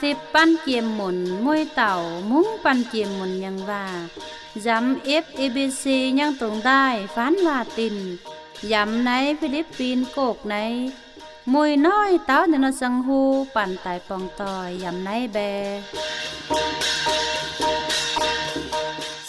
ສິບປັນກຽມໝຸນ ມວຍເຕົ່າ ມຸ້ງປັນກຽມໝຸນຍັງວ່າ ຢຳເອັບເອບີຊີຍັງຕົງໄດ້ ຟານວ່າຕິນ ຢຳໃນຟີລິບປິນ ໂກກໃນ ມວຍນ້ອຍເຕົ້າ ແນນອດສັງຮູ້ ປັນຕາຍປ່ອງຕ່ອຍ ຢຳໃນແບ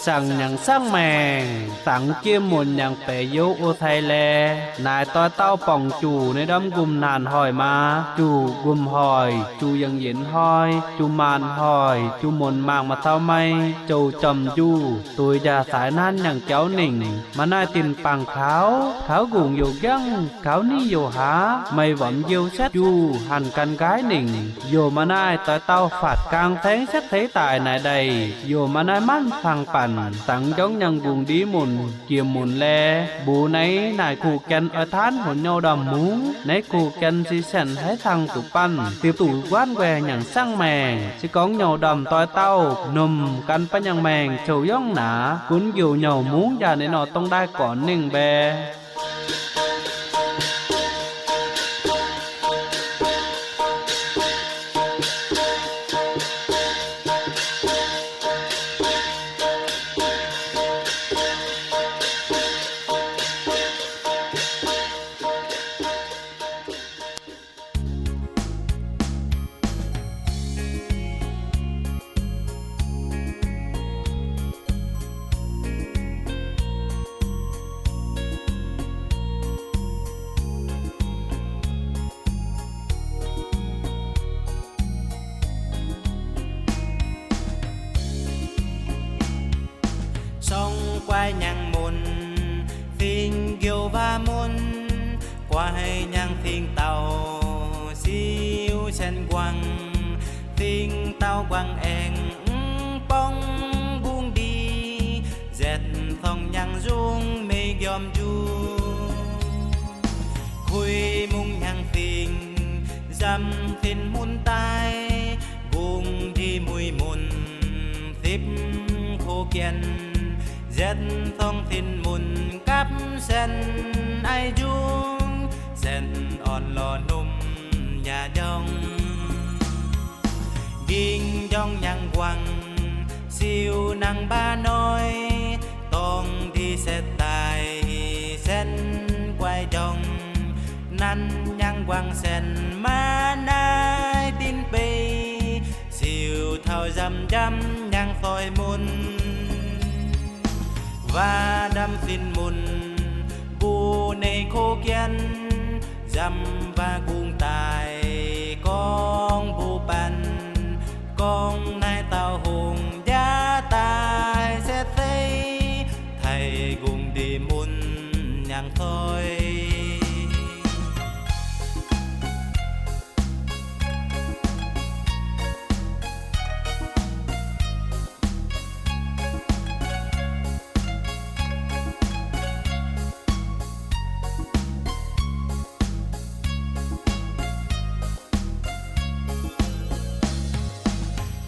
Sàng nhẳng sàng mèng, sàng kiêm muôn nhẳng pé dấu ô thầy lè, nai toi tao pòng chủ nơi đâm gùm nàn hỏi má, chủ gùm hỏi, chủ yang yến hỏi, chủ màn hỏi, chủ muôn màng mà thao may, châu chòm du, tôi già sái nan nhẳng kéo nỉnh, mà nai tin pàng kháo, kháo gùng dấu găng, kháo ni dấu há, may vóm dấu xét du, hẳn căn gái nỉnh, dấu mà nai toi tao phạt cang theng xét thấy tài nai đầy, dấu mà nai măn phàng pẳn, sàng dõng nhẳng gùng đi mùn, kiêm mùn lè, bù nây nai khủ kén ơi than hồn nhau đòm mú, nây khủ kén si sèn hái thăng tụ păn, tiệp tụ quan què nhẳng sàng mèng, si cóng nhau đòm toi tao, nùm căn pá nhẳng mèng, châu dõng ná, cún dấu nhau mú, dà nây nọ tông đai cỏ nỉnh bè. ສອງ ກວາຍຍ່າງມົນ ຟິງກິວວາມົນ ກວາຍຍ່າງຟິງເຕົ່າ ຊິວແສນກວ້າງ ຟິງເຕົ່າກວ້າງແອງ ປອງກຸງດີ ແຈດສອງຍ່າງຈຸງ ເມກຢອມຈູ ຄຸຍມຸງຍ່າງຟິງ ຈຳຟິນມຸນຕາຍ ກຸງດີມຸຍມຸນ ສິບໂຄກຽນ ແຈດສອງຟິນມຸນ ກັບແສນໄອຈຸງ ແສນອ່ອນຫຼໍ່ໜຸ່ມ ຍາຢອງ ກິງຢອງຍ່າງກວ້າງ ຊິວນາງບານ້ອຍ ຕອງທີ່ແສນຕາຍ ແສນກວາຍຈອງ ນັ້ນຍ່າງກວ້າງແສນ ມານາຍຕິນເປ ຊິວເທົ້າຈຳຈຳຍ່າງຊອຍມຸນ ວາດຳສິນມຸນ ບູເນໂຄກຽນ ຈຳວ່າກຸງຕາຍ ກອງບູປັນ ກອງນາຍເຕົ້າຫົງ ຢາຕາຍເສດເສຍ ໄທກຸງດີມຸນ ຍ່າງຊອຍ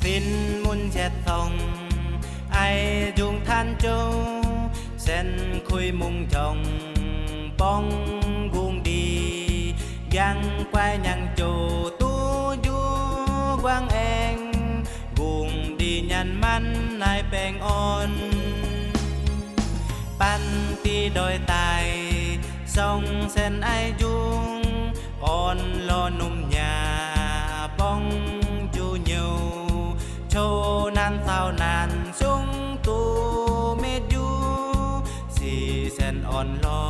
ຟິນມຸນແຈດສອງ ໄອຈຸງທ່ານໂຈ ແສນຄຸຍມຸງຈອງ ປອງກຸງດີ ຍັງກວາຍຍັງໂຈ ຕູຢູ່ກວາງແອງ ກຸງດີຍານມັນ ນາຍແປງອ່ອນ ປັນຕີດອຍຕາຍ ສອງແສນອາຍຸ ອ່ອນຫຼໍ່ໜຸ່ມຍາ ປ່ອງຈູຍຽວ ໂຊນານຊາວນານ ຊຸງຕູເມດຢູ່ ສີ່ແສນອ່ອນຫຼໍ່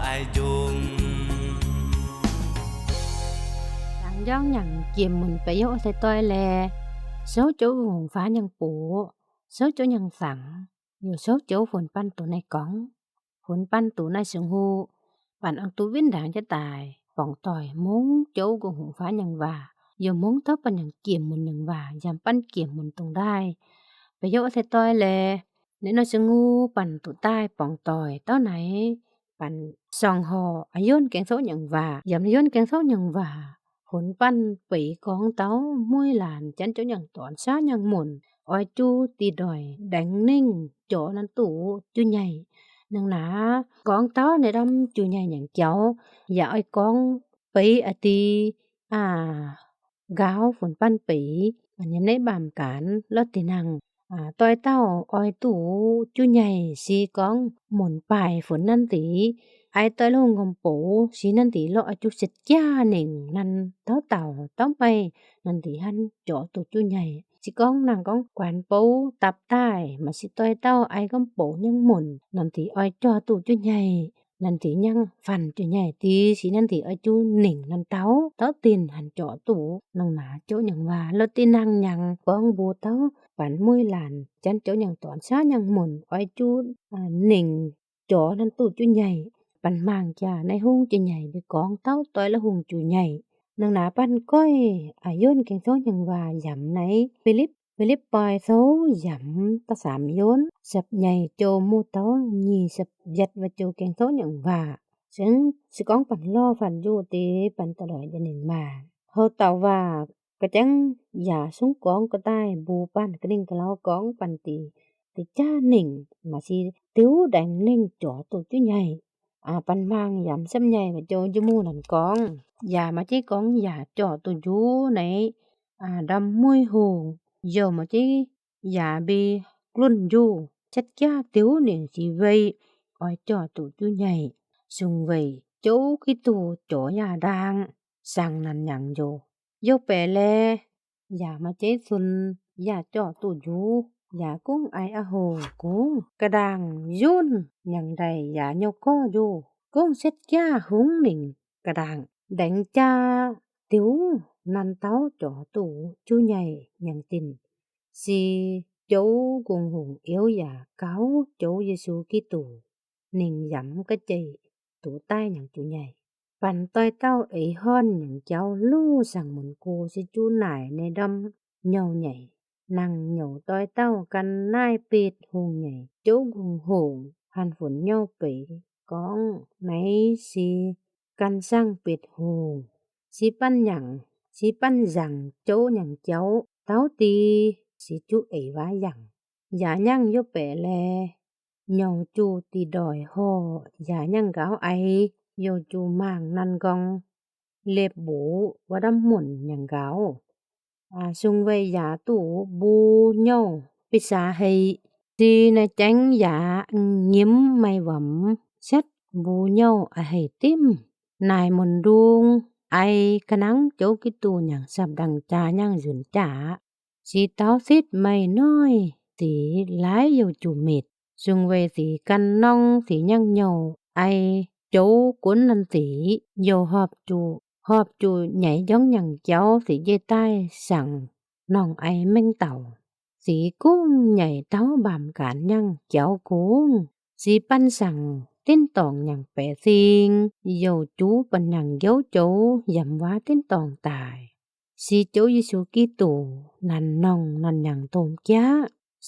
ອາຍຸງ ດາງຢ່ອງຫຍັງ ກຽມໝຸນໄປໂຍໃສ່ຕ່ອຍແລ ໂຊໂຈຫຸງຟ້າຍັງໂປ ໂຊໂຈຍັງສັງ ໂຍໂຊໂຈຝົນປັນໂຕໃນກອງ ຝົນປັນໂຕໃນຊຶງຫູ ປັນອັງຕູວິນດາງຈະຕາຍ ປ່ອງຕ່ອຍ ມົງໂຈກຸງຫຸງຟ້າຍັງວ່າ ໂຍມົງເທົ່າປັນຍັງກຽມໝຸນຍັງວ່າ ຢາມປັນກຽມໝຸນຕົງໄດ້ ໄປໂຍໃສ່ຕ່ອຍແລ ໃນນອຍຊຶງຫູ ປັນໂຕຕາຍ ປ່ອງຕ່ອຍ ເຕົ້າໃນ ປັນສອງຫໍ່ ອາຍົນແກງໂຊຍັງວ່າ ຢາມອາຍົນແກງໂຊຍັງວ່າ ຜົນປັນເປີກອງເຕົ້າ ມວຍຫຼານ ຈັນເຈົ້າຍັງຕອນ ຊາຍັງໝົນ ອອຍຈູຕີດອຍ ແດງເນັ່ງ ຈໍນັນຕູ ຈູໃຫຍ່ ໜຶ່ງໜາ ກອງເຕົ້າໃນດຳຈູໃຫຍ່ຫຍັງເຈົ້າ ຢ່າອອຍກອງເປີອະຕີ ອາ ກາວຝົນປັນປີ ອັນຍາມໃນບາມການ ລອດຕິນັງ ອາ ຕ້ອຍເຕົ້າ ອອຍຕູ້ ຈູໃຫຍ່ ຊີກອງ ໝົນປາຍຝົນນັນຕີ ອາຍຕ້ອຍລົງກຳໂປ ຊີນັນຕີ ເລາະອາຈຸເສັດຈາໜິງ ນັນເຕົ້າເຕົາ ເຕົ້າໄມ້ ນັນຕີ ຫັນເຈາະຕູ້ຈູໃຫຍ່ ຊີກອງ ນັ່ງກອງ ກວານໂປ ຕັບຕາຍ ມາຊີຕ້ອຍເຕົ້າ ອາຍກຳໂປຍັງໝົນ ນັນຕີ ອອຍເຈາະຕູ້ຈູໃຫຍ່ ນັນຕີ ຍັງຝັນຈູໃຫຍ່ຕີ ຊີນັນຕີ ອາຈຸໜິງ ນັນເຕົ້າ ເຕົ້າຕີນ ຫັນເຈາະຕູ້ ນັງໜາ ໂຈະຍັງວ່າ ລອດຕິນັງຍັງ ກອງບູເຕົ້າ ປັນມຸ້ຍຫຼານ ຈັນໂຈະຍັງຕອນ ຊາຍັງໝົນ ອອຍຈູ ອາ ໜິງ ເຈາະນັ້ນຕູ້ຈູໃຫຍ່ ປັນມາງຈາໃນໂຮງຈູໃຫຍ່ ໄປກອງເຕົ້າ ຕ້ອຍລະໂຮງຈູໃຫຍ່ ນັງໜາ ປັນກ້ອຍ ອາ ໂຍນແກງໂຊຍັງວ່າ ຢຳໃນ ເວລິບ ເວລິບປອຍໂຊ ຢຳຕະສາມໂຍນ ສັບໃຫຍ່ໂຈໝູ່ເຕົ້າ ຢີສັບຍັດວ່າໂຈແກງໂຊຍັງວ່າ ເຊິ່ງຊິກອງປັນລໍຝັນຢູ່ເຕ ປັນຕະຫຼອຍຈະໜຶ່ງມາ ເຮົາເຕົາວ່າ ກະຈັ່ງຢາຊຸງກອງກະຕ່າຍ ບູປັນກະດິ່ງກະເລົາກອງປັນຕີ ຕິຈາໜິງ ມາຊີຕິວແດງເນັ່ງ ເຈາະຕູ້ຈູໃຫຍ່ ອາ ປັນມາງຢຳສັບໃຫຍ່ ມາໂຈຢູ່ໝູ່ນັ້ນກອງ ຢາມາຈີກອງ ຢາເຈາະຕູ້ຢູໃນ ອາ ດຳມຸ້ຍໂຮງ ໂຍມາຈີ ຢາບີກລຸ້ນຢູ ຈັດຈາຕິວເນັ່ງ ຊີເວຍ ອອຍເຈາະຕູ້ຈູໃຫຍ່ ຊຸງເວຍ ໂຈກິຕູ ເຈາະຢາດ່າງ ສັງນັນຍັງໂຍ ໂຍແປແລ ຢາມາເຈຊຸນ ຢາເຈາະຕູ້ຢູ ຢາກຸ້ງອາຍອະໂຫ ກຸ້ງກະດ່າງ ຢຸນ ຍັງໄດ້ຢາໂຍກໍຢູ່ ກຸ້ງເຊັດຈາຫຸງໜິງ ກະດ່າງ ແດງຈາ ຕິວ ນັນເຕົ້າ ເຈາະຕູ້ຈູໃຫຍ່ ຍັງຕິນ ຊີ ໂຈກຸງຫຸງ ເອວຢາ ເກົາ ໂຈເຢຊູກິຕູ ໜິງຢຳກະເຈ ຕູຕາຍຍັງຈູໃຫຍ່ ປັນຕ້ອຍເຕົ້າ ເອຍຮ້ອນຍັງເຈົ້າ ລູສັງໝົນກູ ຊິຈູໜາຍໃນດຳ ເຍົາໃຫຍ່ ນັ່ງໂຍຕ້ອຍເຕົ້າ ກັນນາຍເປດໂຮງໃຫຍ່ ໂຈກຸງໂຮງ ຫັນຝົນເຍົາເປ ກອງໃນ ຊີ ກັນສັງເປັດໂຮງ ຊີປັນຍັງ ຊີປັນຍັງ ໂຈຍັງເຈົ້າ ເຕົ້າຕີ ຊີຈຸເອວາຍັງ ຢາຍັງໂຍແປແລ ໂຍຈູຕີດອຍຫໍ່ ຢາຍັງກາວໄອ ໂຍຈູມາງນັນກອງ ເລັບບູ ວາດຳໝົນຍັງກາວ ອາ ຊຸງໄວຢາຕູ້ ບູໂຍ ປິສາໄຮ ຊີນາແຈ້ງຢາ ງິມໄມວຳ ຊັດ ບູໂຍ ອາໄຮຕິມ ນາຍມົນດຸງ ໄອ ກະນັງ ໂຈກິຕູ ຍັງສັບດັງຈາ ຍັງຢຸນຈາ ສີເຕົາສິດໄມນ້ອຍ ສີຫຼາຍໂຍຈູເມັດ ຊຸງເວສີກັນນອງ ສີຍັງໂຍ ໄອ ໂຈກຸນນັນສີ ໂຍຮອບຈູ ຮອບຈູໃຫຍ່ຢອງຍັງເຈົ້າ ສີເຢໃຕ້ ສັງ ນ້ອງໄອແມງເຕົາ ສີກຸ້ງໃຫຍ່ເຕົາ ບາມການຍັງເຈົ້າກຸ້ງ ສີປັນສັງ ຕິນຕອງຍັງແປສິງ ໂຍຈູປັນຍັງເຢວໂຈ ຢຳວ່າຕິນຕອງຕາຍ ສີໂຈເຢຊູກິຕູ ນັນນ້ອງນັນຍັງໂຕມຈາ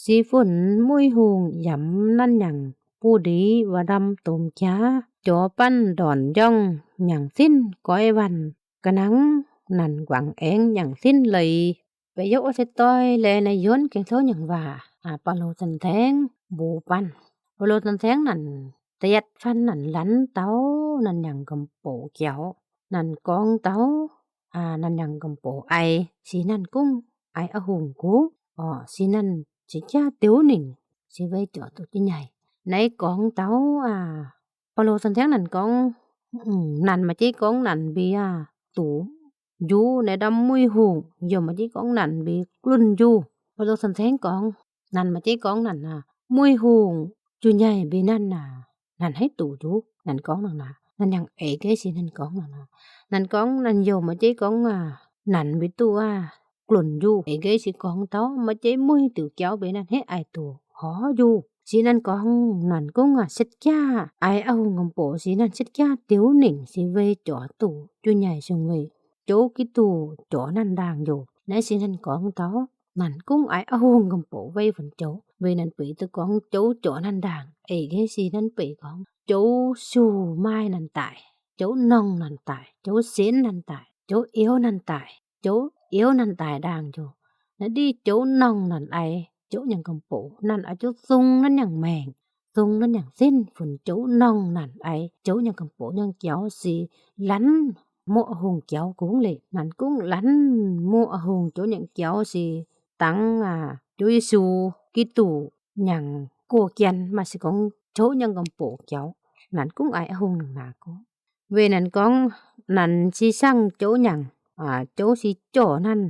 ສີຝົນມຸ້ຍຮຸງ ຢຳນັນຍັງ ປູດີວາດຳໂຕມຈາ ຈໍປັນດອນຢອງ ຍັງສິນກ້ອຍວັນ ກະນັງ ນັນກວາງແອງ ຍັງສິນເລີຍ ປະໂຫຍກອາເສດຕ້ອຍ ແລະ ນາຍຍົນແກງໂຊຍັງວ່າ ອາ ປາໂລສັນແທງ ບູປັນ ປາໂລສັນແທງນັ້ນ ຕະຍັດຟັນນັ້ນ ລັນເຕົາ ນັນຍັງກຳໂປກຽວ ນັນກອງເຕົາ ອາ ນັນຍັງກຳໂປໄອ ສີນັ້ນກຸ້ງ ໄອອະຫຸງກຸ້ງ ອໍ ສີນັ້ນຊິຈາຕິວນິງ ຊິໄວຈອດຕຸກຈີໃຫຍ່ ໃນກອງເຕົາ ອາ ປາໂລສັນແທງນັ້ນກອງ ອືມ ນັນມາຈີກອງ ນັນເບຍຕູ ຢູ່ໃນດຳມຸ້ຍຫຸງ ໂຍມມາຈີກອງ ນັນເບກລຸນຢູ່ ປາໂລສັນແທງກອງ ນັນມາຈີກອງ ນັນນະ ມຸ້ຍຫຸງ ຈູໃຫຍ່ເບນັ້ນນະ ນັນໄຮຕູຢູ່ ນັນກອງ ນັນນະ ນັນຍັງເອເກຊີ ນັນກອງ ນັນນະ ນັນກອງ ນັນໂຍມມາຈີກອງ ອາ ນັນເບຕູ ອາ ກລຸນຢູ່ ເອເກຊີກອງເຕົາ ມາຈີມຸ້ຍຕິວກຽວເບ ນັນເຮໄອໂຕ ຫໍຢູ່ ຊີນັນກອງ ນັນກຸ້ງ ອາ ເຊັດຈາ ໄອອະຫຸງກຳໂປ ຊີນັນເຊັດຈາ ຕິວໜິງ ຊີເວຈອຕູ ຈູໃຫຍ່ຊຸງເວ ໂຈກິຕູ ຈໍນັນດາງໂຍ ໃນຊີນັນກອງເຕົາ ນັນກຸ້ງ ໄອອະຫຸງກຳໂປ ເວຝົນໂຈ ເວນັນເປໂຕກອງ ໂຈຈໍນັນດາງ ເອເກຊີນັນເປກອງ ໂຈຊູມາຍນັນຕາຍ ໂຈນ້ອງນັນຕາຍ ໂຈເຊນນັນຕາຍ ໂຈເອວນັນຕາຍ ໂຈເອວນັນຕາຍດາງໂຈ ນະດີໂຈນ້ອງນັນໄອ ໂຈຍັງກຳໂປ ນັນອາຈຸຊຸງ ນັນຍັງແມງ ຊຸງ ນັນຍັງເສັ້ນ ຝົນໂຈນ້ອງນັນໄອ ໂຈຍັງກຳໂປ ຍັງກຽວ ຊີລັນ ໂມອະຫົງກຽວກຸງເລ ນັ້ນກຸງລັນໂມອະຫົງໂຈຍາງກຽວຊິຕັງ ອາ ໂຈເຢຊູ ກິຕູ ຫຍັງ ໂກກຽນ ມາຊິກອງໂຈຍາງກຳໂປກຽວ ນັ້ນກຸງອາຍອະຫົງນາກຸງ ເວນັ້ນກອງ ນັ້ນຊິສັງໂຈຍາງ ອາ ໂຈຊິຈໍນັ້ນ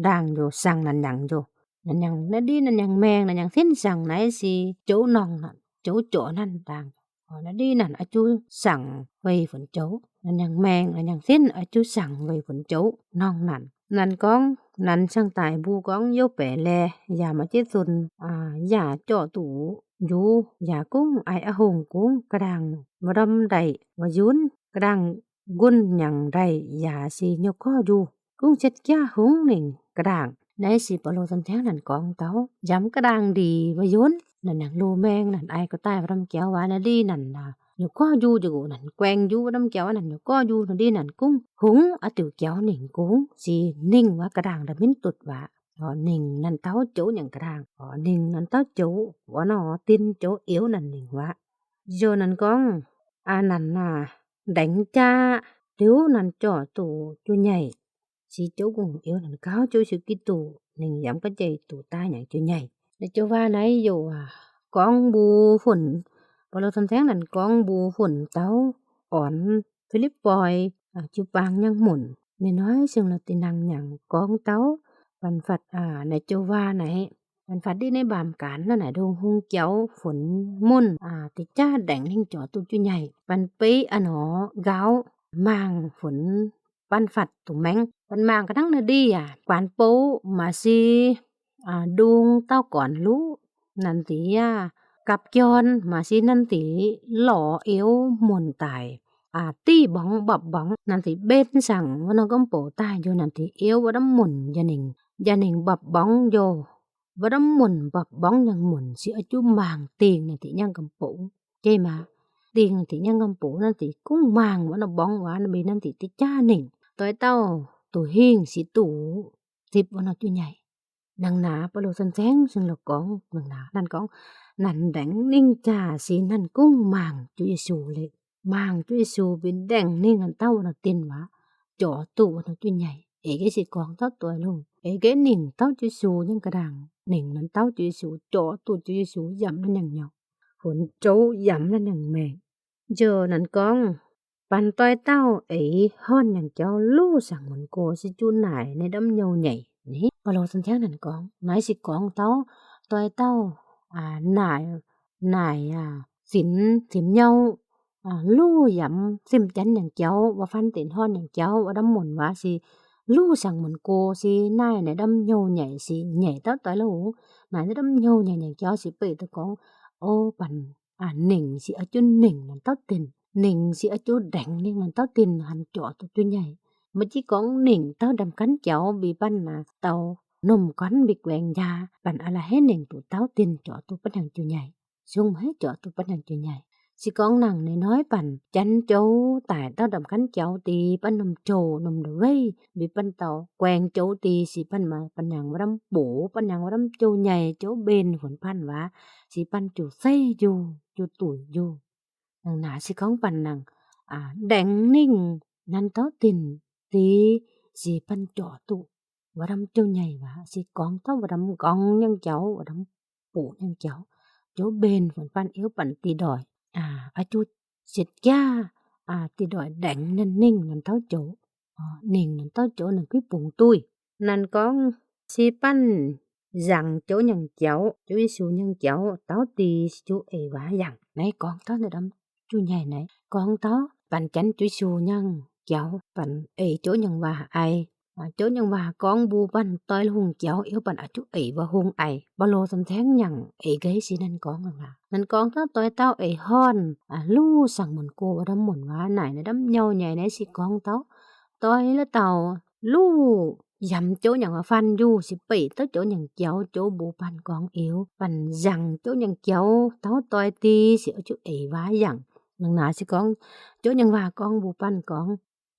ດາງຢູ່ ສັງນັ້ນຫຍັງຢູ່ ນັ້ນຫຍັງນະດີ ນັ້ນຫຍັງແມງ ນັ້ນຫຍັງສິນ ສັງໄນຊິໂຈນ້ອງນັ້ນ ໂຈຈໍນັ້ນດາງ ນະດີນັ້ນອາຈຸສັງໄວຝົນໂຈ ນັ້ນຫຍັງແມງ ນັ້ນຫຍັງສິນ ອາຈຸສັງໄວຝົນໂຈ ນ້ອງນັ້ນ ນັ້ນກອງ ນັ້ນສັງຕາຍບູກອງ ໂຍແປແລ ຢາມາຈິດສຸນ ອາ ຢາຈໍຕູ ຢູ ຢາກຸງ ອາຍອະຫົງກຸງ ກະດາງ ວະດອມໄດ ວະຍຸນ ກະດາງ ກຸນຫຍັງໄດ ຢາຊິຍົກກໍຢູ່ ກຸງເຈັດກຽຫົງໜິງກະດາງ ໃນຊິປະໂລສັນແທງນັ້ນກອງເຕົາ ຢຳກະດາງດີ ວະຍົນ ນັ້ນຫຍັງໂລແມງ ນັ້ນອາຍກໍຕາຍ ວະດຳແກ້ວ ວານະດີນັ້ນນະ ຍົກກໍຢູ່ ຢູ່ນັ້ນ ແກວ່ງຢູ່ ວະດຳແກ້ວ ອັນນັ້ນ ຍົກກໍຢູ່ ນະດີນັ້ນ ກຸງ ຫຸງ ອາຕິວແກ້ວໜິງ ກຸງ ຊິໜິງ ວາກະດາງ ດາມິນຕຸດ ວາ ອໍ ໜິງນັ້ນເຕົາ ໂຈຍາງກະດາງ ອໍ ໜິງນັ້ນເຕົາ ໂຈ ວະນໍ ຕິນ ໂຈ ເອວນັ້ນ ໜິງ ວາ ໂຍນັ້ນກອງ ອານັ້ນນາ ແດງຈ້າ ຕິວນັ້ນຈໍຕູ ຈູໃຫຍ່ ຊິໂຈກຸງ ເອວນັ້ນ ກ້າວ ໂຈຊິກິຕູ ໜິງຢຳກະໃຈຕູ ຕາຫຍັງຈູໃຫຍ່ ແລະ ໂຈວ່າໄນ ໂຍ ອາ ກອງບູຝົນ ປະໂລສັນແທງນັ້ນ ກອງບູຝົນເຕົາ ອອນ ຟີລິບປອຍ ອາ ຈູປາງຍັງໝຸນ ແມ່ນ້ອຍເຊິ່ງລະຕິນັງຫຍັງ ກອງເຕົາ ປັນຝັດ ອາ ໃນໂຈວ່າໄນ ປັນຝັດດີໃນບາມການ ລະນາດົງຮຸງກຽວ ຝົນໝຸນ ອາ ຕິຈ້າແດງໜິງຈໍຕຸຈູໃຫຍ່ ປັນເປອາໜໍ ກາວ ມາງຝົນ ປັນຝັດຕຸແມງ ປັນມາງກະທັງນະດີ ອາ ກວານໂປ ມາຊິ ອາ ດຸງເຕົ້າກອນລຸ ນັນຕິຍາ ກັບກຽວ ມາຊິນັນຕິ ຫຼໍເອວໝຸນຕາຍ ອາ ຕີບອງບັບບອງ ນັນຕິເບັນສັງ ວະນະກຳໂປຕາຍ ໂຍນັນຕິເອວ ວະດຳໝຸນ ຢາໜິງ ຢາໜິງບັບບອງ ໂຍ ວະດຳໝຸນ ບັບບອງຍັງໝຸນ ຊິອາຈຸມາງ ຕີງນັນຕິຍັງກຳໂປ ເຈມາ ຕີງນັນຕິຍັງກຳໂປ ນັນຕິກຸງມາງ ວະນະບອງ ວານະບີ ນັນຕິຕິຈ້າໜິງ ຕອຍເຕົ້າ ຕູຫີງ ຊິຕູ ສິບ ວະນະຈຸໃຫຍ່ ນັງນາ ປະໂລສັນແທງ ເຊິ່ງລະກອງ ນັງນາ ນັ້ນກອງ ນັນແດງໜິງຈາ ຊິນັນກຸງມາງ ຈຸເຢຊູເລ ມາງຈຸເຢຊູ ບິນແດງໜິງ ນັນເຕົ້າ ນະຕິນ ວາ ຈໍຕູ ນະຈຸໃຫຍ່ ເອເກຊິກອງເຕົ້າຕອຍໂລ ເອເກໜິງເຕົ້າຈຸເຢຊູ ຍັງກະດາງ ໜິງນັ້ນເຕົ້າຈຸເຢຊູ ຈໍຕູຈຸເຢຊູ ຢຳນັ້ນຍັງເຍົາ ຝົນໂຈ ຢຳນັ້ນຍັງແມງ ເຈີ ນັ້ນກອງ ປັນຕອຍເຕົ້າ ເອ ຮ້ອນຍັງເຈົ້າ ລູສັງໝຸນໂກ ຊິຈຸໜາຍ ໃນດຳເຍົາໃຫຍ່ ນີ້ ປະໂລສັນແທງນັ້ນກອງ ນາຍຊິກອງເຕົ້າ ຕອຍເຕົ້າ ອາ ນາຍ ນາຍ ອາ ສິນ ສິມເຍົາ ອາ ລູຢຳ ສິມຈັນຍັງເຈົ້າ ວະຟັນຕີນຮ້ອນຍັງເຈົ້າ ວະດຳໝຸນ ວາຊິ ລູສັງໝຸນໂກ ຊິນາຍໃນດຳໂຍໃຫຍ່ ຊິໃຫຍ່ເຕົ້າຕອຍລະຫູ ນາຍໃນດຳໂຍໃຫຍ່ຍັງເຈົ້າ ຊິເປີດຕະກອງ ໂອ ປັນ ອາ ໜິງຊິອາຈຸໜິງ ນັ້ນເຕົ້າຕິນ ໜິງຊິອາຈຸແດງ ໜິງນັ້ນເຕົ້າຕິນ ຫັນຈໍຕຸຈຸໃຫຍ່ ມາຈິກອງໜິງເຕົ້າດຳຄັນເຈົ້າ ບີປັນນາ ເຕົ້ານົມກອນ ບີແກວ່ງຢາ ປັນອາລະໃຫ້ໜິງຕູເຕົ້າຕິນ ຈໍຕູປັນຫຍັງຈຸໃຫຍ່ ຊຸງໃຫ້ຈໍຕູປັນຫຍັງຈຸໃຫຍ່ ຊິກອງໜັງນ້ອຍໆ ປັນຈັນໂຈ ຕາຍເຕົ້າດຳຄັນເຈົ້າ ຕີປັນນົມໂຈ ນົມດະເວຍ ບີປັນເຕົ້າແກວ່ງໂຈ ຕີຊິປັນມາ ປັນຫຍັງວະດຳໂປ ປັນຫຍັງວະດຳໂຈໃຫຍ່ ໂຈເບັນ ຝົນພັນວາ ຊິປັນຈຸໄຊຢູ່ ຈຸຕຸຍຢູ່ ໜັງໜາຊິກອງປັນໜັງ ອາ ແດງໜິງ ນັນເຕົ້າຕິນ ຕີຊິປັນຈໍຕຸ ວະດຳໂຈໃຫຍ່ວາ ຊິກອງເຕົ້າ ວະດຳກອງຍັງເຈົ້າ ວະດຳໂປຍັງເຈົ້າ ໂຈເບັນ ຝົນພັນເອວ ປັນຕີດອຍ ອາ ອາຈຸເຈັດກຽ ອາ ຕີດອຍແດງນັ້ນໜິງ ນັນເຕົ້າໂຈ ອາ ໜິງ ນັນເຕົ້າໂຈ ໜຶ່ງກຸຍປຸງຕຸ້ຍ ນັນກອງ ຊິປັນ ຍັງໂຈຍັງເຈົ້າ ໂຈເຢຊູຍັງເຈົ້າ ເຕົ້າຕີຊິຈຸເອວາຍັງ ໃນກອງເຕົ້າໃນດຳ ຈຸໃຫຍ່ໃນກອງເຕົ້າ ປັນຈັນຈຸຊູຍັງເຈົ້າ ປັນເອໂຈຍັງວາໄອ ອາ ໂຈຍັງວາກອງບູປັນ ຕອຍລະຫຸງເຈົ້າ ເອວປັນອາຈຸເອວາຫຸງໄອ ບາໂລສຳແທງຍັງ ເອເກຊິນັນກອງລະ ນັນກອງເຕົ້າ ຕອຍເຕົ້າເອຮ້ອນ ອາ ລູສັງໝຸນໂກ ວະດຳໝຸນວາ ນາຍໃນດຳເຍົາໃຫຍ່ ໃນຊິກອງເຕົ້າ ຕອຍລະເຕົ້າ ລູ ຢຳໂຈຍັງວ່າຟັນຢູ່ ຊິເປເຕົ້າໂຈຍັງກຽວ ໂຈບູປັນກອງເອວ ປັນຍັງໂຈຍັງກຽວ ເຕົ້າຕອຍຕີ ຊິເອົາຈຸເອວາຍັງ ໜັງໜາຊິກອງ ໂຈຍັງວ່າກອງບູປັນກອງ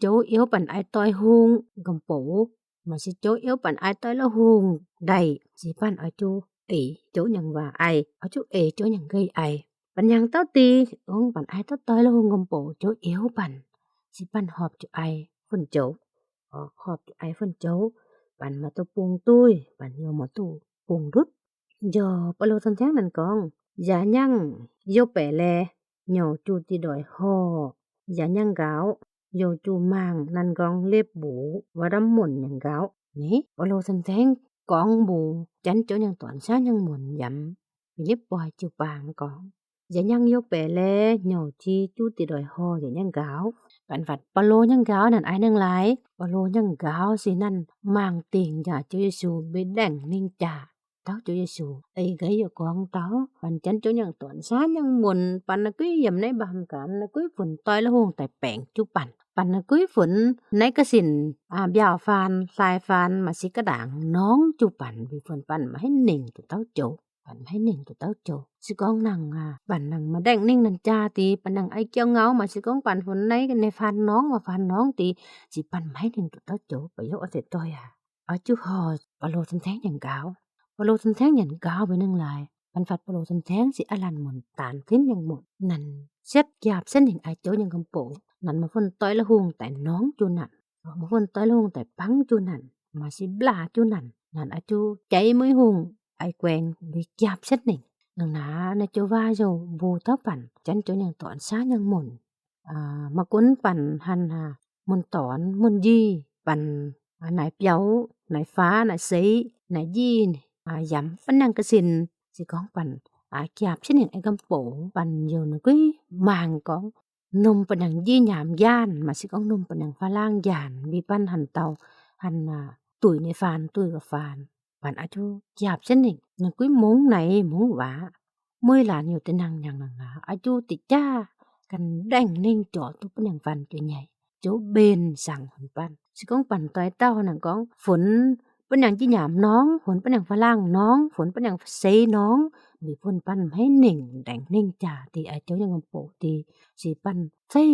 ໂຈເອວປັນອາຍຕອຍຫຸງກຳໂປ ມາຊິໂຈເອວປັນອາຍຕອຍລະຫຸງໄດ ຊິປັນເອົາຈຸເອໂຈຍັງວ່າໄອ ເອົາຈຸເອໂຈຍັງເກີຍໄອ ປັນຍັງເຕົ້າຕີ ອົງປັນອາຍເຕົ້າຕອຍລະຫຸງກຳໂປ ໂຈເອວປັນ ຊິປັນຫອບຈຸໄອ ຝົນຕົກ, ອອກຮອບໄອຝົນຕົກ, ປັນມາຕຸປຸງຕຸ້ຍ, ປັນໂຍມາຕຸປຸງດຸດ. ໂຍປະໂລສັນແທງນັ້ນກອງ, ຢາຍັງໂຍແປແລ, ໂຍຈູຕິດອຍຫໍ່, ຢາຍັງກາວ, ໂຍຈູມາງ ນັນກອງເລັບບູ, ວະດຳມົນຍັງກາວ. ນີ້ ປະໂລສັນແທງກອງບູ, ຈັນໂຈຍັງຕອນຊາຍັງມົນຢຳ, ເລັບປອຍຈູປາງກອງ. ຢາຍັງໂຍແປແລ, ໂຍຈີຈູຕິດອຍຫໍ່, ຢາຍັງກາວ. ປັນວັດປະໂລຍັງກາວນັ້ນອາຍໜຶ່ງຫຼາຍ, ປະໂລຍັງກາວຊິນັ້ນ, ມາງຕິງຢາໂຈເຢຊູເບແດງນິງຈາ, ເຕົ້າໂຈເຢຊູ, ເອີ ໄກຢາກອງເຕົ້າ, ປັນຈັນໂຈຍັງຕອນຊາຍັງມົນ, ປັນນະກຸຍຢຳໃນບາມການ, ນະກຸຍຝົນຕ່ອຍລະຫົງແຕ່ແປງຈູປັນ, ປັນນະກຸຍຝົນໃນກະສິນ, ອາ ບຽວຟານ, ສາຍຟານ, ມາຊິກະດາງ, ນ້ອງຈູປັນ, ບີຝົນປັນມາໃຫ້ນິງໂຕເຕົ້າໂຈ. ປັນໃຫ້ນິງໂຕເຕົ້າໂຈ, ຊິກອງນັ່ງ ອາ ປັນນັ່ງມາແດງນິງນັນຈາຕີ, ປັນນັ່ງໄອກ່ຽວເງົາ, ມາຊິກອງປັນຝົນໃນ ໃນຟານນ້ອງ, ມາຟານນ້ອງຕີ, ຊິປັນໃຫ້ນິງໂຕເຕົ້າໂຈ, ປະໂຍກອາເສໂຕຍ ອາ ອາຈຸຫໍ່ ປະໂລສັນແທງຍັງກາວ, ປະໂລສັນແທງຍັງກາວເບໜຶ່ງຫຼາຍ, ປັນຟັດປະໂລສັນແທງຊິອາລັນມົນຕານທິນຍັງໝົດ, ນັ້ນເຊັດກຽບເຊັດໜິງອາໂຈຍັງກຳໂປ, ນັ້ນມາຝົນຕ່ອຍລະຫົງແຕ່ນ້ອງຈູນັ້ນ. ມາຝົນຕ່ອຍລົງແຕ່ປັງຈຸນັ້ນ, ມາຊິບລາຈຸນັ້ນ, ນັ້ນອາຈຸໃຈມື້ຫຸງ, ໄອແກວງ ເວກຽບເຊັດໜິງ, ນາງນານະໂຈວາໂຍ ບູເຕົ້າປັນ, ຈັນໂຈຍັງຕອນຊາຍັງມົນ, ອາ ມາກຸນປັນຫັນຫາ, ມົນຕອນ, ມົນຢີ, ປັນ ອາ ນາຍປຽວ, ນາຍຟ້າ, ນາຍເຊ, ນາຍຢີ, ອາ ຢຳ ປັນຍັງກະສິນ, ຊິກອງປັນ, ອາ ກຽບເຊັ່ນຫຍັງໄອກຳໂປ, ປັນໂຍນະກຸຍ, ມາງກອງ, ນົມປະຫຍັງຢີຫຍາມຢ້ານ, ມາຊິກອງນົມປະຫຍັງຝຣັ່ງຢ້ານ, ບີປັນຫັນເຕົາ, ຫັນ ອາ ຕຸ້ຍໃນຟານ, ຕຸ້ຍກະຟານ, ປັນອາຈຸກຽບເຊັ່ນນີ້, ນະກຸຍມົງໃນມົງຫວາ, ມວຍຫຼານຢູ່ແຕ່ນັ່ງຍັງນັ່ງນາ, ອາຈຸຕິຈາ, ກັນແດງເນັ່ງຈໍຕຸປະຫຍັງຟັນຈຸໃຫຍ່, ໂຈເບນສັງຫົນປັນ, ຊິກອງປັນຕອຍເຕົ້ານະກອງ, ຝົນ ປະຫຍັງຈີຫຍາມນ້ອງ, ຝົນປະຫຍັງຝຣັ່ງນ້ອງ, ຝົນປະຫຍັງເຊນ້ອງ, ມີຝົນປັນໃຫ້ເນັ່ງແດງເນັ່ງຈາ, ຕີອາໂຈຍັງກຳໂປ, ຕີຊິປັນໃສ່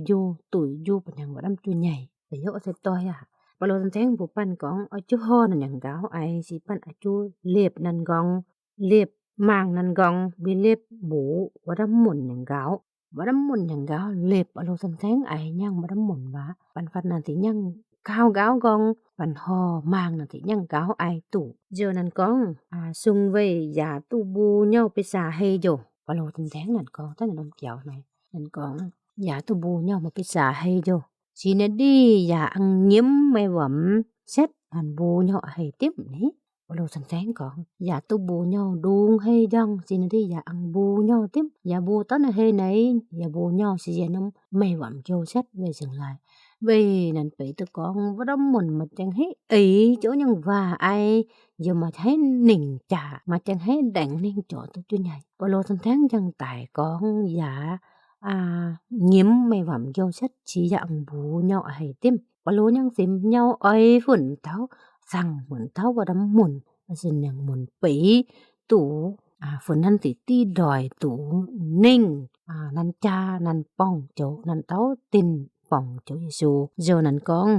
ຢູ່, ຕຸ້ຍຢູ່ປະຫຍັງວ່າດຳຈຸໃຫຍ່, ປະໂຍກເສໂຕຍອາ, ປະໂລສັນແທງຜູ້ປັນກອງ, ອາຈຸຫໍ່ນັ້ນຍັງກາວໄອ, ຊິປັນອາຈຸເລັບນັ້ນກອງ, ເລັບມາງນັ້ນກອງ, ບີເລັບບູ, ວ່າດຳມົນຍັງກາວ. ວ່າດຳມົນຍັງກາວ, ເລັບອາໂລສັນແທງໄອຍັງວ່າດຳມົນວ່າ, ປັນຟັດນາຕິຍັງກາວກາວກອງ, ປັນຫໍ່ມາງນາຕິຍັງກາວໄອຕູ, ເຈີນັ້ນກອງ, ອາ ຊຸງເວຍຢາຕູບູເຍົາເປສາເຮໂຢ, ປະໂລສັນແທງນັ້ນກອງ, ທ່ານດຳກຽວໃນນັ້ນກອງ, ຢາຕູບູເຍົາມາເປສາເຮໂຢ, ຊີນະດີຢາອັງຍິມໄມຫວຳເຊັດ, ອັນບູເຍົາເຮຕິມນີ້. ປະໂລສັນແທງກອງ, ຢາຕູບູເຍົາດຸງເຮຢອງ, ຊີນະດີຢາອັງບູເຍົາຕິມ, ຢາບູຕອນເຮໄນ, ຢາບູເຍົາຊີເຢນົມ, ໄມຫວຳໂຈເຊັດ ເວຍເຊີງລາຍ, ເວຍນັ້ນເປຕະກອງ, ວ່າດຳມົນມາຈັ່ງໃຫ້ເອີຍ, ໂຈຍັງວ່າໄອ, ຢ່າມາໃຫ້ເນັ່ງຈາ, ມາຈັ່ງໃຫ້ແດງເນັ່ງຈໍຕຸຈຸໃຫຍ່. ປະໂລສັນແທງຍັງຕາຍກອງ, ຢາ ອາ ຍິມໄມຫວຳໂຢເຊັດ, ຊີຢາອັງບູເຍົາເຮຕິມ, ປະໂລຍັງສິມເຍົາອອຍ, ຝົນເທົາ ສັງຝົນເທົາວ່າດຳມົນ, ສິນຍັງມົນເປ ຕູ ອາ ຝົນຫັ້ນຕິຕີດອຍ, ຕູ ເນັ່ງ ອາ ນັນຈາ, ນັນປ່ອງໂຈ, ນັນເຕົ້າຕິນປ່ອງໂຈເຢຊູ, ໂຢນັ້ນກອງ.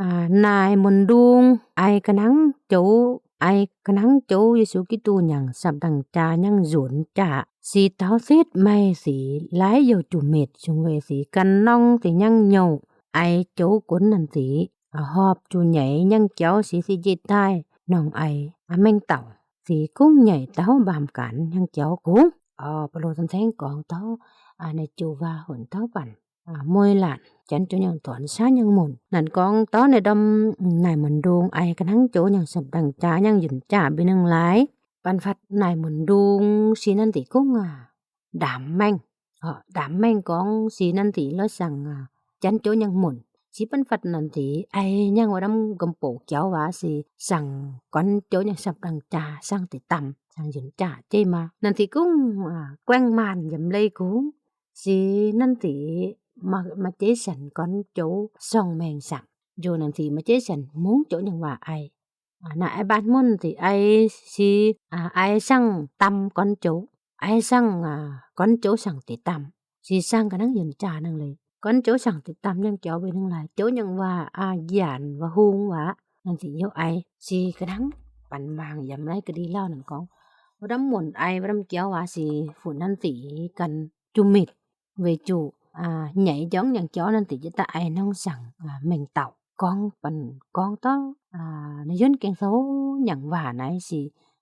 ອາ ນາຍມົນດຸງ, ໄອກະນັງໂຈ, ໄອກະນັງໂຈ, ເຢຊູກິຕູຍັງ, ສັບດັງຈາຍັງ, ຢູນຈາ, ສີເຕົາສິດໄມສີ, ລາຍໂຢຈູເມັດ, ຊຸງເວສີກັນນອງ, ສີຍັງໂຍ, ໄອໂຈກົນນັນສີ, ອາ ຫອບຈູໃຫຍ່, ຍັງກຽວ, ສີສິຈິດທາຍ, ນ້ອງໄອ, ອາ ແມງເຕົາ, ສີກຸ້ງໃຫຍ່, ເຕົ້າບາມກັນ, ຍັງກຽວກຸ້ງ. ອາ ປະໂລສັນແທງກອງເຕົ້າ, ອາ ໃນໂຈວາຫົນເຕົ້າປັນ. ອາ ມວຍຫຼານ, ຈັນຈຸຍັງຕອນຊາຍັງມົນ, ນັນກອງຕອນໃນດອມ, ນາຍມົນດຸງ, ໄອກະນັງໂຈ, ຍັງສັບດັງຈາ, ຍັງຢຸນຈາ, ບີໜຶ່ງລາຍ, ປັນຟັດນາຍມົນດຸງ, ຊີນັນຕິກຸງ, ອາ ດາມແມງ, ເອາະ ດາມແມງກອງ, ຊີນັນຕິລະສັງ, ອາ ຈັນໂຈຍັງມົນ, ຊີປັນຟັດນັນຕິ, ໄອຍັງວ່າດຳກຳໂປກຽວວ່າ, ຊີສັງກອນໂຈຍັງສັບດັງຈາ, ສັງຕິຕຳ, ສັງຢຸນຈາ, ເຈມາ, ນັນຕິກຸງ, ອາ ແກວ່ງມານ, ຢຳເລກຸງ, ສີນັນຕິ ມາ ມາເຈສັນກອນໂຈສອງແມງສັງ, ໂຢນັນຕິມາເຈສັນມຸງໂຈຍັງວ່າໄອ, ອາ ນາໄອບ້ານມົນຕິໄອ, ສີ ອາ ໄອສັງຕຳກອນໂຈ, ໄອສັງ ອາ ກອນໂຈສັງຕິຕຳ, ສີສັງກະນັງຢືນຈານັງເລີຍ, ກອນໂຈສັງຕິຕຳຍັງເຈົ້າໄປທັງຫຼາຍ, ໂຈຍັງວ່າອາຢານວ່າຮຸງວ່າ, ນັນຕິໂຍໄອ, ສີກະນັງປັນມາງຢຳໄລກະດີລາວນັ້ນກອງ, ວ່າດຳມົນໄອ, ວ່າດຳກຽວວ່າ, ສີຝຸ່ນນັນຕິກັນ ຈຸມິດ ເວຈຸ ອາ ໃຫຍ່ຢອງຍັງເຈົ້ານັ້ນຕິ ຈະຕາໄອນ້ອງສັງ ອາ ແມ່ງເຕົາ ກອງປັນ ກອງຕໍ່ ອາ ນາຍົນແກງໂຊຫຍັງວ່າໄນຊິ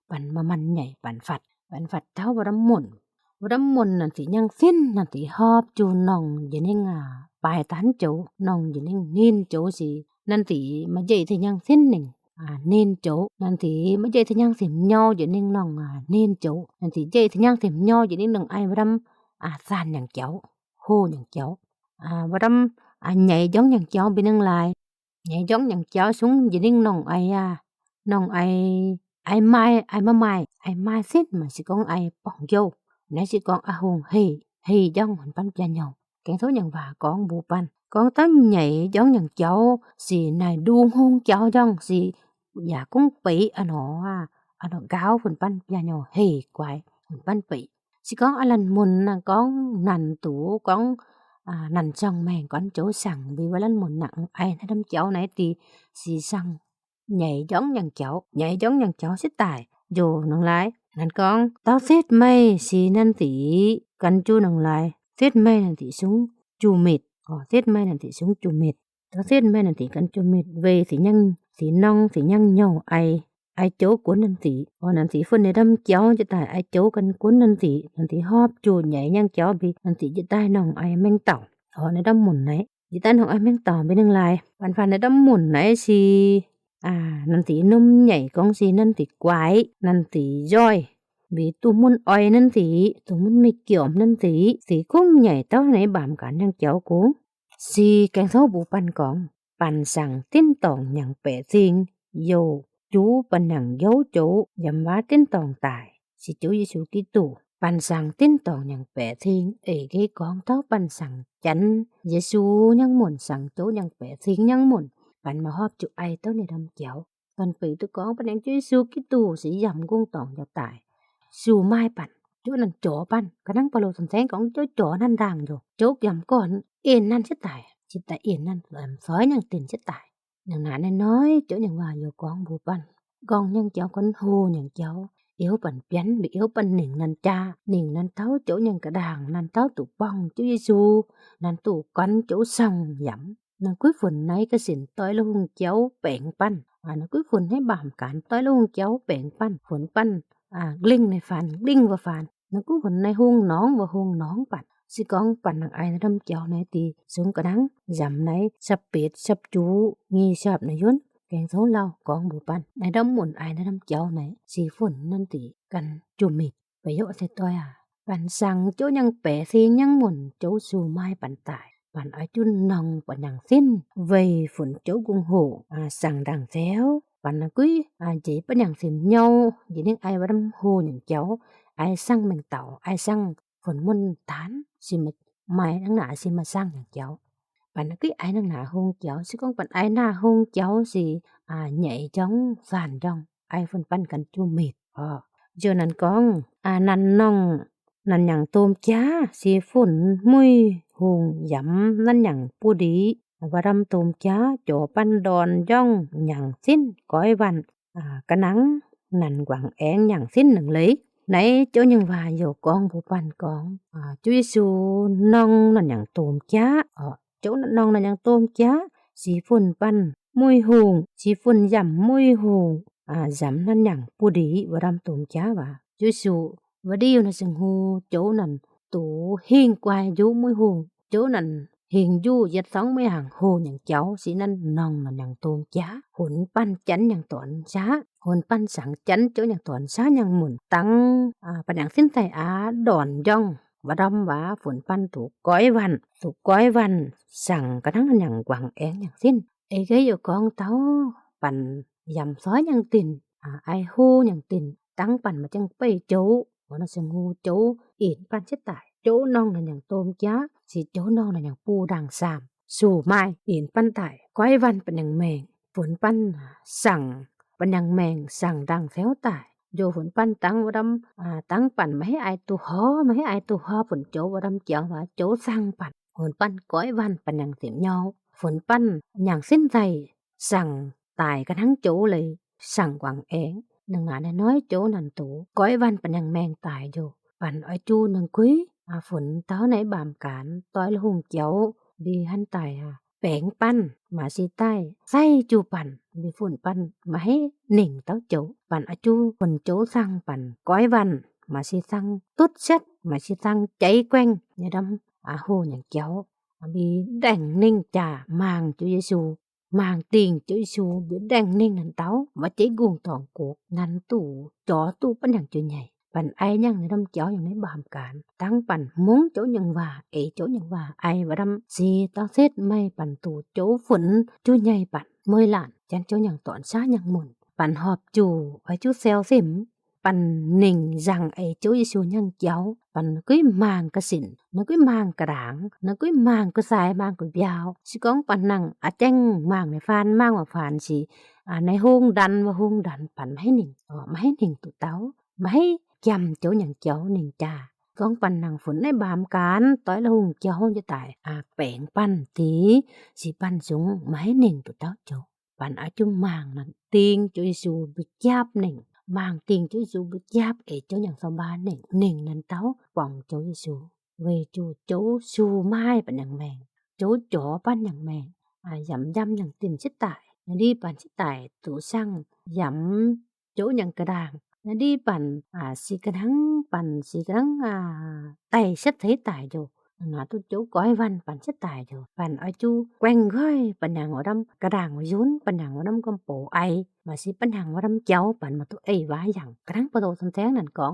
ປັນມາມັນໃຫຍ່ປັນຟັດ ປັນຟັດເທົ່າວ່າດຳໝຸນ ວ່າດຳໝຸນນັ້ນຊິຍັງສິ້ນ ນັ້ນຊິຫອບຈູ່ນ້ອງຢານິງ ອາ ປາຍຕານໂຈ ນ້ອງຢານິງນີນໂຈຊິ ນັ້ນຊິມາເຢຍຊິຍັງສິ້ນໜຶ່ງ ອາ ນີນໂຈ ນັ້ນຊິມາເຢຍຊິຍັງສິມຍໍຢານິງນ້ອງ ອາ ນີນໂຈ ນັ້ນຊິເຢຍຊິຍັງສິມຍໍຢານິງນ້ອງໄອວ່າດຳ ອາ ສານຍັງເຈົ້າ ໂຮຍັງເຈົ້າ ອາ ວ່າດຳ ອາ ໃຫຍ່ຢອງຍັງເຈົ້າ ບິນງລາຍ ໃຫຍ່ຢອງຍັງເຈົ້າ ຊຸງຢານິງນ້ອງໄອ ອາ ນ້ອງໄອ ໄອມາຍ ໄອມາມາຍ ໄອມາຍສິ້ນ ມາຊິກອງໄອປ່ອງໂຢ ນາຊິກອງອາໂຮງເຮ ເຮຢອງຫົນປັນປຽໂຍ ແກງໂຊຫຍັງວ່າກອງບູປັນ ກອງເຕົ້າໃຫຍ່ຢອງຍັງເຈົ້າ ຊິນາຍດູງໂຮງເຈົ້າຢອງ ຊິຢາກຸງເປ ອາໜໍ ອາໜໍກາວ ຜົນປັນປຽໂຍ ເຮກວາຍ ຜົນປັນເປ ຊິກອງອາລັນມຸນນະ ກອງນັນຕູ ກອງ ອາ ນັນຊ່ອງແມງ ກອນໂຈສັງ ບິວາລັນມຸນນະ ໄອນະດຳເຈົ້າໃນຕີ ຊິສັງ ໃຫຍ່ຢອງຍັງເຈົ້າ ໃຫຍ່ຢອງຍັງເຈົ້າ ຊິຕາຍໂຢນ້ອງລາຍ ນັ້ນກອງ ເຕົ້າເສດໄມ ຊິນັນຕີ ກັນຈູນ້ອງລາຍ ເສດໄມນັນຕິຊຸງຈູເມັດ ອໍ ເສດໄມນັນຕິຊຸງຈູເມັດ ເຕົ້າເສດໄມນັນຕິກັນຈູເມັດ ເວຊິຍັງ ຊິນ້ອງ ຊິຍັງໂຍໄອ ໄອໂຈກຸນນັນຕິ ອໍ ນັນຕິຝົນໃນດຳເຈົ້າ ຈະຕາຍໄອໂຈກັນກຸນນັນຕິ ນັນຕິຫອບຈູໃຫຍ່ຍັງເຈົ້າບິ ນັນຕິຈະຕາຍນ້ອງໄອແມງເຕົາ ອໍ ໃນດຳໝຸນໃນ ຈະຕາຍນ້ອງໄອແມງເຕົາ ບິນງລາຍ ປັນຟັນໃນດຳໝຸນໃນຊິ ອາ ນັນຕິນົມໃຫຍ່ກອງຊິ ນັນຕິກວາຍ ນັນຕິຍ້ອຍ ບີຕູມຸນອອຍ ນັນຕິຕູມຸນມີກຽວມ ນັນຕິ ສີກຸງໃຫຍ່ເຕົ້າໃນບາມການຍັງເຈົ້າກຸງ ສີແກງເຊົາບູປັນກອງ ປັນສັງຕິນຕອງຍັງແປຊິງ ໂຢ ຈູປັນຍັງໂຢໂຈ ຢຳວ່າຕິນຕອງຕາຍ ຊິໂຈເຢຊູຄຣິສໂຕ ປັນສັງຕິນຕອງຍັງແປຊິງ ເອເກກອງເຕົ້າ ປັນສັງຈັນເຢຊູຍັງໝຸນ ສັງໂຈຍັງແປຊິງຍັງໝຸນ ປັນມາຮອບຈູໄອເຕົ້າໃນດຳແກ້ວ ປັນປີຕຸກອງ ປັນຍັງເຢຊູຄຣິສໂຕ ຊິຢຳກຸງຕອງຈະຕາຍ ຊູມາຍປັນ ໂຈນັ້ນຈໍປັນ ກະນັງປະໂລສັນແສງກອງໂຈຈໍນັ້ນດ່າງໂຢ ໂຈກຢຳກ່ອນ ເອັນນັ້ນຊິຕາຍ ຊິຕາຍເອັນນັ້ນ ແຫຼມຊອຍຍັງຕີນຊິຕາຍ ໜັງໜານ້ອຍໆ ໂຈຍັງວ່າຢູ່ກອງບູປັນ ກອງຍັງເຈົ້າ ກອນໂຮຍັງເຈົ້າ ເອວປັນປ່ຽນ ຫຼື ເອວປັນໜິງນັນຈາ ໜິງນັນເທົາ ໂຈຍັງກະດາງ ນັນເທົາຕຸປອງ ໂຈເຢຊູ ນັນຕູກອນ ໂຈສັງຢຳ ນາງກຸ້ຍຝົນໃນກະສິນ ຕ້ອຍລະຮຸງເຈົ້າແປງປັນ ອາ ນາງກຸ້ຍຝົນໃນບາມການ ຕ້ອຍລະຮຸງເຈົ້າແປງປັນ ຝົນປັນ ອາ ກລິ້ງໃນຟານ ກລິ້ງວ່າຟານ ນາງກຸ້ຍຝົນໃນຮຸງໜອງວ່າຮຸງໜອງປັນ ຊິກອງປັນນາງໄອນະດຳແກ້ວໃນຕີ ຊຸງກະນັງ ຢຳໃນສັບເປັດ ສັບຈູ ງີສັບນາຍົນ ແກງໂຊເລົ່າ ກອງບູປັນ ໃນດຳໝຸນອາຍນະດຳແກ້ວໃນ ສີຝົນນັນຕີ ກັນຈູເມັດ ປະໂຫຍກໃສ່ຕ້ອຍ ອາ ປັນສັງໂຈຍັງແປຊິງຍັງໝຸນ ໂຈຊູມາຍປັນຕາຍ ປັນອາຈຸນນອງ ປັນຍັງສິນ ເວຍຝົນໂຈກຸງໂຮ ອາ ສັງດັງແຊວ ປັນນະກຸ້ຍ ອາ ເຈ ປັນຍັງສິນໂຍ ເຢນິງອາຍວ່າດຳໂຮຍັງເຈົ້າ ອາຍສັງແມງເຕົາ ອາຍສັງຝົນມົນຕານ ຊິມາ ມາຍນາງໜາ ຊິມາສັງຍັງເຈົ້າ ປັນນະກຸ້ຍອາຍນາງໜາໂຮງເຈົ້າ ຊິກອງປັນອາຍໜາໂຮງເຈົ້າ ຊິ ອາ ໃຫຍ່ຈ້ອງ ສານຈ້ອງ ອາຍຝົນປັນກັນຈູເມັດ ເພາະ ໂຈນັ້ນກອງ ອາ ນັນນ້ອງ ນັນຍັງໂຕມຈາ ສີຝົນມຸ້ຍໂຮງຢຳ ນັນຍັງປູດີ ວ່າດຳໂຕມຈາ ຈໍປັນດອນຍ່ອງ ຍັງສິນ ກ້ອຍວັນ ອາ ກະນັງ ນັນກວາງແອງ ຍັງສິນໜຶ່ງເລີຍ ໃນໂຈຍັງວ່າໂຍກອງຜູ້ປັນກອງ ອາ ຈຸຍຊູນ້ອງ ນັນຍັງໂຕມຈາ ເອາະ ໂຈນະນ້ອງນະຍັງໂຕມຈາ ສີຝົນປັນ ມຸ້ຍໂຮງ ສີຝົນຢຳ ມຸ້ຍໂຮງ ອາ ຢຳນັ້ນຍັງ ປູດີ ວະດຳໂຕມຈາ ວະ ຈຸຍຊູ ວະດີ ນະຊຶງຮູ້ ໂຈນັ້ນ ຕູ ຫີງກວາຍ ຢູ ມຸ້ຍໂຮງ ໂຈນັ້ນ ຫີງ ຢູ ຢຽດຊອງ ເມຫາງ ໂຮ ຍັງເຈົ້າ ສີນັ້ນ ນ້ອງ ນະຍັງໂຕມຈາ ໂຫນປັນ ຈັນ ຍັງຕອນຊາ ໂຫນປັນ ສັງ ຈັນ ໂຈ ຍັງຕອນຊາ ຍັງໝຸນ ຕັງ ອາ ປະຍັງສິນໄຕອາ ດອນຍ່ອງ ວະດອມວາ ຝົນປັນ ຕູກອຍວັນ ຕູກອຍວັນ ສັງ ກະທັງ ນະຍັງກວາງແອງ ຍັງສິນ ເອເກຍ ກອງເຕົາ ປັນ ຢຳຊອຍ ຍັງຕິນ ອາ ອາຍໂຮ ຍັງຕິນ ຕັງ ປັນ ມາຈັ່ງເປ້ໂຈ ວະນະຊຶງຮູ້ ໂຈ ເອັນ ປັນ ຊິຕາຍ ໂຈ ນ້ອງ ນະຍັງໂຕມຈາ ສີ ໂຈ ນ້ອງ ນະຍັງປູດັງສາມ ຊູມາຍ ເອັນ ປັນຕາຍ ກອຍວັນ ປະຍັງແມງ ຝົນປັນ ສັງ ປະຍັງແມງ ສັງ ດັງແຊວຕາຍ ໂຍ ຝົນປັນ ຕັງ ວະດຳ ອາ ຕັງ ປັນ ມາໃຫ້ອາຍຕູຮໍ ມາໃຫ້ອາຍຕູຮໍ ຝົນໂຈ ວະດຳ ຈຽວ ວາ ໂຈ ສັງ ປັນ ຝົນປັນ ກອຍວັນ ປະຍັງເຕັມຍອວ ຝົນປັນ ຍັງສິນໄຕ ສັງ ຕາຍກະທັງໂຈເລີຍ ສັງກວາງແອງ ໜຶ່ງໜານ້ອຍໆ ໂຈນັ້ນໂຕ ກອຍວັນ ປະຍັງແມງຕາຍໂຍ ປັນອາຍຈູນາງກຸ້ຍ ອາ ຝົນເຕົ້າໃນບາມການ ຕ້ອຍລະຫຸງຈຽວ ບີຫັ້ນຕາຍ ອາ ແປງປັນ ມາຊີໃຕ້ ໃສ່ຈູ່ປັນ ບີຝົນປັນ ມາໃຫ້ເໜັງເຕົ້າໂຈ ປັນອາຈູ ຝົນໂຈສັງ ປັນກ້ອຍວັນ ມາຊີສັງ ຕຸດເຊັດ ມາຊີສັງ ໃຈແກວ່ງ ຍາດຳ ອາ ໂຫຍັງຈຽວ ອາ ບີແດງເໜັງຈາ ມາງເຈົ້າເຢຊູ ມາງຕິ່ງເຈົ້າເຢຊູ ບີແດງເໜັງນັ້ນເຕົ້າ ມາເຈກຸງຕອງໂກກ ນັນຕູ ຈໍຕູປັນຫຍັງຈຸໃຫຍ່ ປັນໄອຫຍັງໃນດຳຈຽວ ຫຍັງໃນບາມການ ຕັ້ງປັນມຸງໂຈຫຍັງວ່າ ເອໂຈຫຍັງວ່າ ໄອວ່າດຳ ຊີຕາເສດໄໝ ປັນຕູໂຈຝົນ ຈຸໃຫຍ່ປັນ ເມີຍຫຼານ ຈັນໂຈຫຍັງຕອນຊ້າຫຍັງໝົນ ປັນຫອບຈູ ໄອຈູແຊວເສັມ ປັນເໜັງຍັງ ເອໂຈເຢຊູ ຍັງຈຽວ ປັນນະກຸ້ຍມາງກະສິນ ນະກຸ້ຍມາງກະດາງ ນະກຸ້ຍມາງກະສາຍ ມາງກະບຽວ ຊິກອງປັນນັງ ອາແຈ້ງ ມາງໃນຟານ ມາງວ່າຟານ ຊິ ອາ ໃນໂຮງດັນ ວ່າໂຮງດັນ ປັນມາໃຫ້ເໜັງ ເອີ ມາໃຫ້ເໜັງຕຸເຕົ້າ ມາໃຫ້ກຽມໂຈຫຍັງຈຽວ ເໜັງຈາ ກອງປັນນັງຝົນໃນບາມການ ຕ້ອຍລະຫຸງຈຽວ ຈະຕາຍ ອາ ແປງປັນ ຕີ ຊິປັນຊຸງ ມາໃຫ້ເໜັງຕຸເຕົ້າໂຈ ປັນອາຈຸມາງນັ້ນ ຕິ່ງເຈົ້າເຢຊູ ບີຈາບເໜັງ ມາງຕິ່ງເຈົ້າເຢຊູ ບີຈາບເອໂຈຫຍັງຊາວບ້ານເໜັງ ເໜັງນັ້ນເຕົ້າ ປອງເຈົ້າເຢຊູ ເວຈູໂຈຊູມາຍປັນຫຍັງແມງ ໂຈຈໍປັນຫຍັງແມງ ອາ ຢຳຢຳຫຍັງຕິ່ມຊິຕາຍ ນະດີປັນຊິຕາຍ ຕູສັງ ຢຳ ໂຈຫຍັງກະດາງ ນະດີປັນ ອາ ຊີກະໜັງ ປັນຊີກະໜັງ ອາ ໄຕເຊັດໄທຕາຍໂຈ ນະຕູໂຈກ້ອຍວັນ ປັນຊິຕາຍໂຈ ປັນອາຈູແກວ່ງກ້ອຍ ປັນຫຍັງວ່າດຳກະດາງວ່າຢຸນ ປັນຫຍັງວ່າດຳກຳໂປໄອ ມາຊີປັນຫຍັງວ່າດຳຈຽວ ປັນມາຕຸເອວາຫຍັງ ກະໜັງປະໂຕຊຳແຊງ ນັນກອງ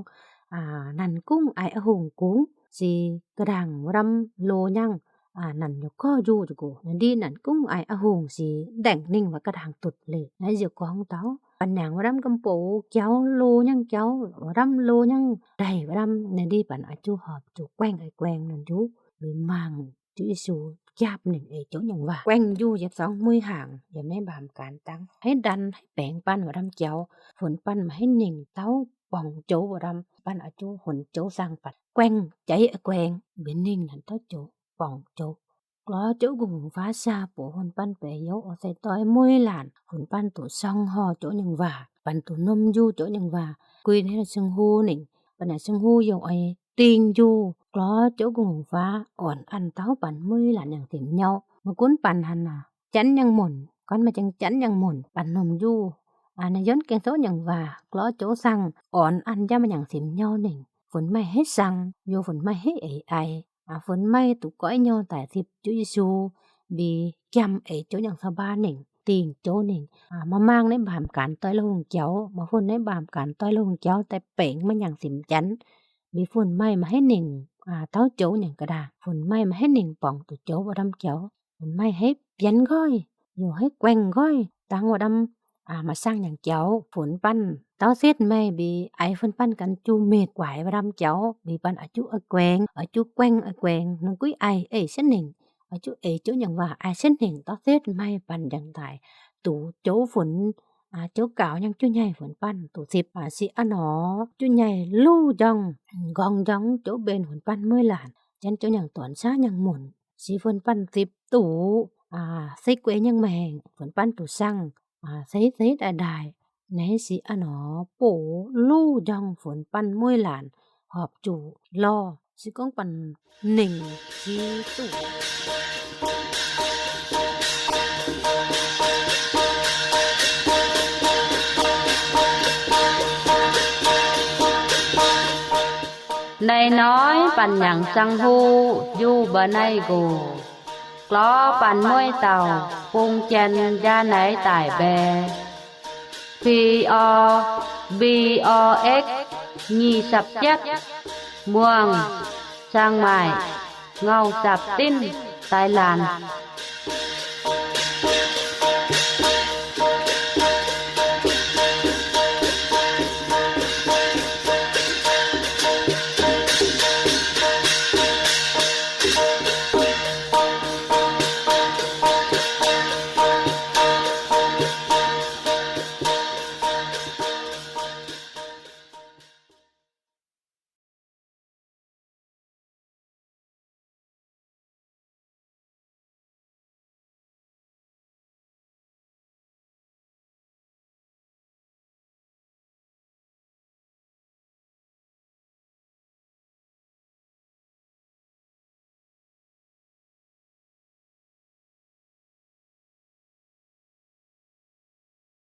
ອາ ນັນກຸ້ງ ອາຍອາຫົງກຸ້ງ ຊີກະດາງວ່າດຳໂລຫຍັງ ອາ ນັນຍົກກໍຢູ່ຈຸກູ ນະດີນັນກຸ້ງ ອາຍອາຫົງ ຊີແດງເໜັງວ່າກະດາງຕຸດເລ ນະຢວກອງເຕົ້າ ປັນຫຍັງວ່າດຳກຳໂປ ຈຽວໂລຫຍັງຈຽວ ວ່າດຳໂລຫຍັງ ໄດວ່າດຳ ນະດີປັນອາຈູຫອບຈູແກວ່ງອາແກວ່ງນັ້ນຢູ່ ມີມັງ ຈຸອີຊູ ຈາບເໜັງເອໂຈຫຍັງວ່າ ແກວ່ງຢູ່ຢາບສອງມຸ້ຍຫາງ ຢາແມ່ບາມການຕັ້ງ ໃຫ້ດັນ ໃຫ້ແປງປັນວ່າດຳຈຽວ ຝົນປັນມາໃຫ້ເໜັງເຕົ້າ ປອງໂຈວ່າດຳ ປັນອາຈູ ຝົນໂຈສັງ ປັນແກວ່ງໃຈອາແກວ່ງ ເປັນເໜັງນັ້ນເຕົ້າໂຈ ປອງໂຈ ກລໍໂຈກຸງຫຸງຟ້າຊາໂປ ຝົນປັນແປໂຍ ອອໃສ່ຕ້ອຍມຸ້ຍຫຼານ ຝົນປັນຕູຊ່ອງຫໍ່ໂຈຫຍັງວ່າ ປັນຕູນົມຢູ່ໂຈຫຍັງວ່າ ກຸຍໃນຊຶງຫູເໜັງ ປັນນາຊຶງຫູໂຍອອຍຕິ່ງຢູ່ ກລໍໂຈກຸງຫຸງຟ້າ ອ່ອນອັນເຕົ້າ ປັນມຸ້ຍຫຼານຫຍັງເຕັມເຍົາ ມາກຸນປັນຫັ້ນນາ ຈັນຫຍັງໝົນ ກ່ອນມາຈັ່ງຈັນຫຍັງໝົນ ປັນນົມຢູ່ ອານາຍົນແກງໂຊຫຍັງວ່າ ກລໍໂຈສັງ ອ່ອນອັນຢາມາຫຍັງເຕັມເຍົາເໜັງ ຝົນໄໝ້ໃຫ້ສັງ ໂຍຝົນໄໝ້ໃຫ້ເອໄອ ອາ ຝົນໄໝ້ຕຸກ້ອຍຍໍຕາຍສິບ ຈຸອີຊູ ບີກຽມເອໂຈຫຍັງຊາວບ້ານເໜັງ ຕິ່ງໂຈເໜັງ ອາ ມາມາງໃນບາມການຕ້ອຍລະຫຸງຈຽວ ມາຝົນໃນບາມການຕ້ອຍລະຫຸງຈຽວ ແຕ່ແປງມາຫຍັງເຕັມຈັນ ມີຝົນໄໝ້ມາໃຫ້ເໜັງ ອາ ເຕົ້າໂຈຫຍັງກະດາ ຝົນໄໝ້ມາໃຫ້ເໜັງປອງຕູໂຈວ່າດຳຈຽວ ຝົນໄໝ້ໃຫ້ປ່ຽນກ້ອຍ ໂຍໃຫ້ແກວ່ງກ້ອຍ ຕັ້ງວ່າດຳ ອາ ມາສ້າງຫຍັງຈຽວ ຝົນປັນ ເຕົ້າເສດໄໝ້ບີ ໄອຝົນປັນກັນຈູເມັດ ກວາຍວ່າດຳຈຽວ ບີປັນອາຈຸອາແກວ່ງ ອາຈຸແກວ່ງອາແກວ່ງ ນະກຸ້ຍໄອ ເອເຊັນເໜັງ ອາຈຸເອຈຸຫຍັງວ່າ ອາເຊັນເໜັງ ເຕົ້າເສດໄໝ້ປັນຫຍັງຕາຍ ຕູໂຈຝົນ ອາ ໂຈກາວຫຍັງຈຸໃຫຍ່ຝົນປັນ ຕູສິບ ອາ ຊິອາໜໍ ຈຸໃຫຍ່ ລູຢອງ ກອງຢອງ ໂຈເບັນຝົນປັນເມີຍຫຼານ ຈັນໂຈຫຍັງຕອນຊ້າຫຍັງໝົນ ຊິຝົນປັນສິບ ຕູ ອາ ໃສ່ເກວຫຍັງແມງ ຝົນປັນຕູສັງ ອາ ໃສ່ໃສ່ດາດາຍ ໃນຊິອາໜໍ ໂປ ລູຢອງ ຝົນປັນເມີຍຫຼານ ຫອບຈູ ລໍ ຊິກອງປັນ ເໜັງ ຊີຕູ. ໃນນ້ອຍປັນຫຍັງຈັ່ງຮູ້ ຢູ່ບໍ່ໄນໂກ ກລໍປັນເມີຍເຕົ່າ ປຸງແຈນຢາໄນຕາຍແບ ພີອໍ ບີອໍເອັກ ຍີ່ສິບເຈັດ ມ່ວງ ຊຽງໃໝ່ ເຫງົາ ຈັບຕິນ ໄຕ້ຫຼານ.